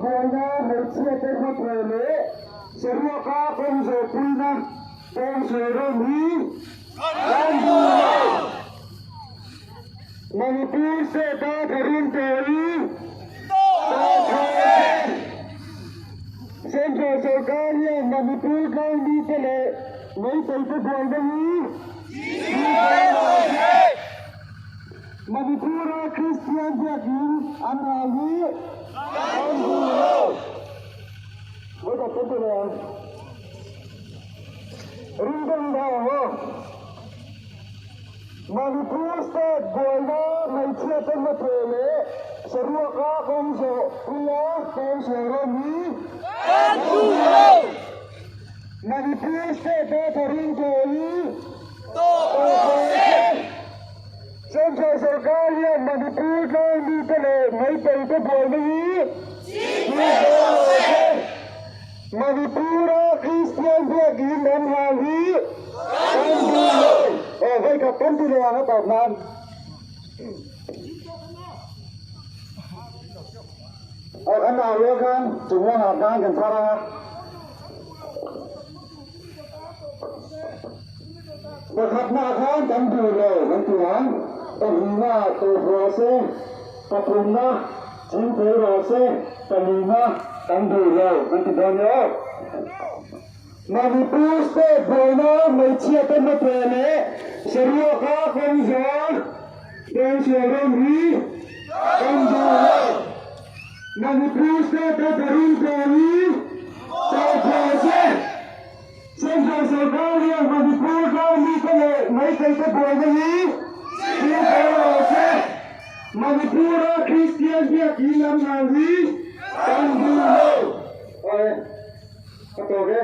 buaina hmeichhiate hmatheh leh saruaka kawng zawhpuina pawngsual ram hi kan duh lo. Manipur state-a tharum tawh hi tawh tha se. Central sorkar hian Manipur tlangmite leh Meiteite buaina hi tihfel rawh se. Manipur-a Kristian biakin an hal hi kan duh lo. Vawikhat kan ti leh ang. Ringdang dah ang aw. Manipur state buaina hmeichhia te hmatheh leh saruaka kawng zawh puia pawngsual ram hi kan duh lo. Manipur state-a tharum tawh hi tawp rawh se. Central sorkar hian Manipur tlang mite leh Meitei te buaina hi chingfel rawh se. Manipur-a Kristian biakin an hal hi kan duh lo. Aw vawikhat kan ti leh ang a tawp nan. Aw kan au leh khan chung lamah khan kan thar ang a. Pakhatnaah khan kan duh lo kan ti ang, pahnihnaah tawp rawh se, pathumna chingfel rawh se, palina kan duh lo kan ti dawn nia aw. Manipur state buaina hmeichhia te hmatheh leh saruaka kawng zawng pawngsual ram hi kan duh lo. Manipur state a tharum tawh hi tawp rawh se. Central sorkar hian Manipur tlang mite leh Meitei te buaina hi chingfel rawh se. Manipur a Kristian biakinn an hal hi kan duh lo. Aw e, ka tawk e.